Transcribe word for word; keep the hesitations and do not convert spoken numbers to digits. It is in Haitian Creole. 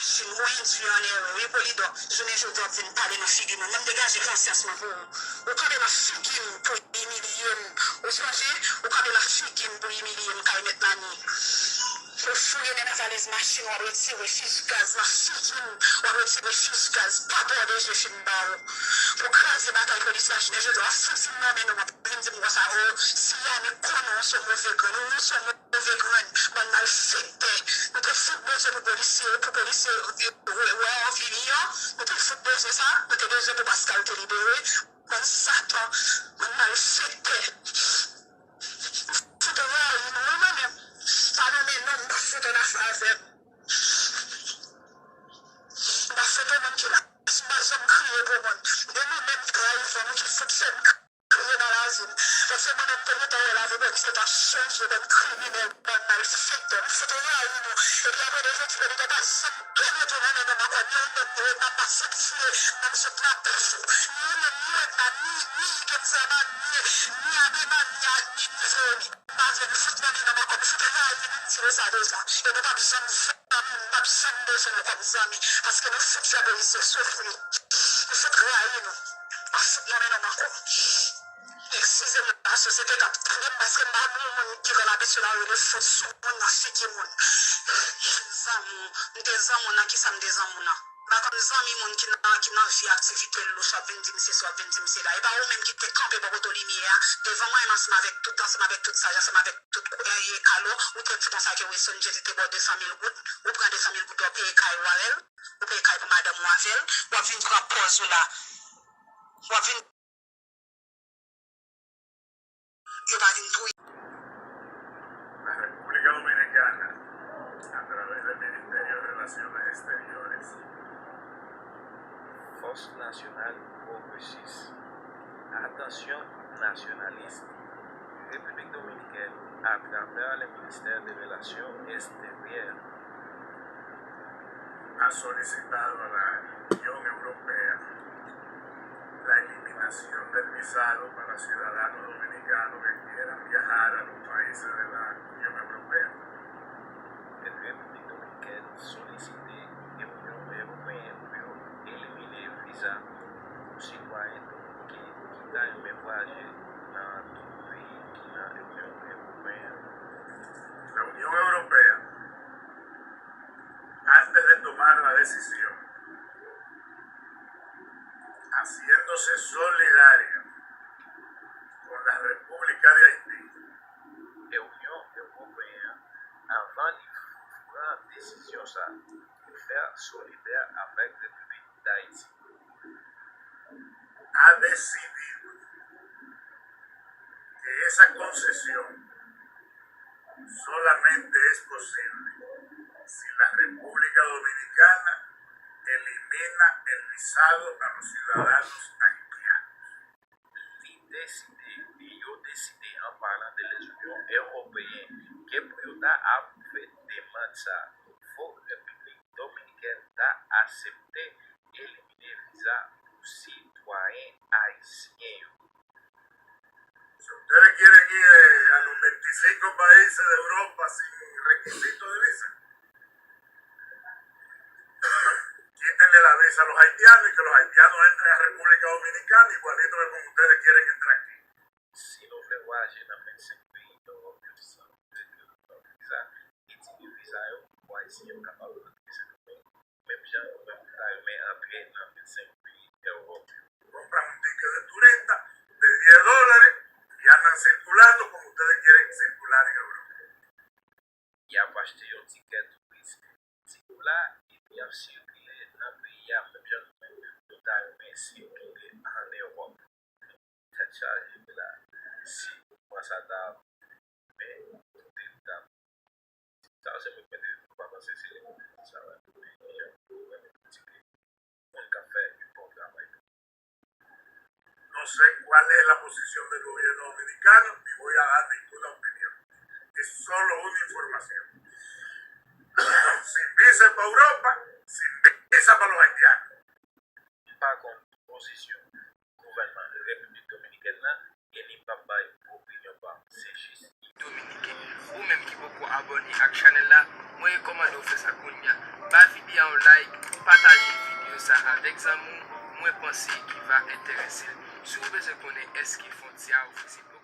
machin, ou endui an erè. Wi, Polidò, jounen jodi a w ap vin pale nan figi mwen. Mwen, m degaje konsyans mwen pou ou. Ou kanpe nan figi m pou imilye m. Ou sonje, ou kanpe nan figi m pou imilye m, kay mèt Mani. Ou fouye nen nan valèz machin, w ap retire fich gaz nan figi m, w ap retire fich gaz, pa bòde je fin ba ou. Pou kraze batay polis la, jounen jodi a, w ap fouti m nan men nou, w ap vin di m konsa, o, si ane konnen w se yon move grenn, ou se yon move grenn, bann malfektè. Nou te fout bezwen pou polisye, pou polisye wè w vini an, nou te fout bezwen sa, nou te bezwen pou Pascal te libere, bann satan, bann malfektè. Fout rayi nou, wi, mwen menm. Pa nonmen non, m pa fout ann afè avè m. M pa fout yon moun ki la, m pa janm kriye pou moun. E nou menm trayivan nou ki fout fè m kriye nan lavi m. Paske mwen menm premye tan wè lavi polis yo t ap chanje, bann kriminèl, bann malfektè, m fout rayi nou. Epi apre de jodi, Polidò pa janm gen retournen nan menm ankò, ni ou menm, ni Edna, m pa fout vle menm sot nan bouch ou. Ni ou menm, ni Edna, ni, ni Kenzama, ni, ni Abema, ni, ni, ni Véronique. M pa vle nou fout nan menm ankò, m fout rayi nou, m di nou sa deja. E nou p ap janm zanmi, m p ap janm bezwen nou kòm zanmi, paske nou fout fè polis yo soufri. Nou fout rayi nou. M ap fout nan menm ankò. Eskize m, lasosyete k ap tande m, paske m pa moun ki pran labitid la rele fout sou moun nan figi moun. Zanmi w, m te zanmi w nan kisa m te zanmi w nan? M pa konn zanmi moun ki nan, ki nan vi aktivite louch, w ap vin di m sesi, w ap vin di m sela. E pa ou menm ki te kanpe bò kote limyè a, devan mwen, ansanm avèk tout, ansanm avèk tout saj, ansanm avèk tout, e, e, kalo, ou te di konsa ke Wilson Jezi te ba w de san mil goud, ou pran de san mil goud la, ou peye kay ou avè l, ou peye kay pou madanm ou avè l, w ap vin pran pòz ou la, w ap vin Yo pa vin touye. La República Dominicana, a través del Ministerio de Relaciones Exteriores, Fòs Nasyonal Pwogresis, Atansyon Nasyonalis, Repiblik Dominikèn, atravè le Ministère des Relations Extérieures, ha solicitado a la Unión Europea la eliminación del visado para ciudadanos dominicanos que quieran viajar a los países de la Unión Europea. Repiblik Dominikèn solisite Inyon Ewopeyen pou yo elimine viza pou sitwayen dominiken ki ta renmen vwayaje nan tout peyi ki nan Inyon Ewopeyen an. La Unión Europea, antes de tomar la decisión, haciéndose solidaria con la República de Haití, Inyon Ewopeyen an, anvan li pran desizyon sa, li fè solidè avèk Repiblik Dayiti. Ha decidido que esa concesión solamente es posible si la República Dominicana elimina el visado a los ciudadanos haitianos. Li deside, li yo deside, an palan de Lezunyon Ewopeyen, ke pou yo ta apwouve demann sa, fò Repiblik Dominikèn ta aksepte elimine viza pou sitwayen ayisyen yo. Si ustedes quieren ir, eh, a los veinticinco países de Europa sin requisito de visa, quítenle la visa a los haitianos y que los haitianos entren a República Dominicana igualito que como ustedes quieren entrar aquí. Si nou vle vwayaje nan vennsenk peyi Ewòp yo san regle viza, retire viza yo pou ayisyen yo kapab rantre Sendomeng, menm jan nou menm nou ta renmen antre nan vennsenk peyi Ewòp yo. Compran un ticket de turista de diez dólares y andan circulando como ustedes quieren circular en Europa. Y ap achte yon tikè touris di dola epi y ap sikile nan peyi a menm jan nou menm nou ta renmen sikile ann Ewòp. Tèt chaje wi la. Si mouvman sa ta ap, men, kote l t ap. Sa se mwen k mete, nou pa panse se sa va tounen jan pou renmen kritike moun k ap fè yon bon travay. No sé cuál es la posición del gobierno dominicano, ni voy a dar ninguna opinión. Es solo una información. Sin visa para Europa, sin visa para los haitianos. M pa konn pozisyon gouvènman Repiblik Dominikèn nan e li p ap bay opinyon pa m. Se jis Dominiken. Ou menm ki poko abòne ak chanèl la, mwen rekòmande w fè sa kounye a. Ba videyo a Like, pataje videyo sa avèk zanmi w, mwen panse ki va enterese l. Si w bezwen konnen èske fwontyè a ofri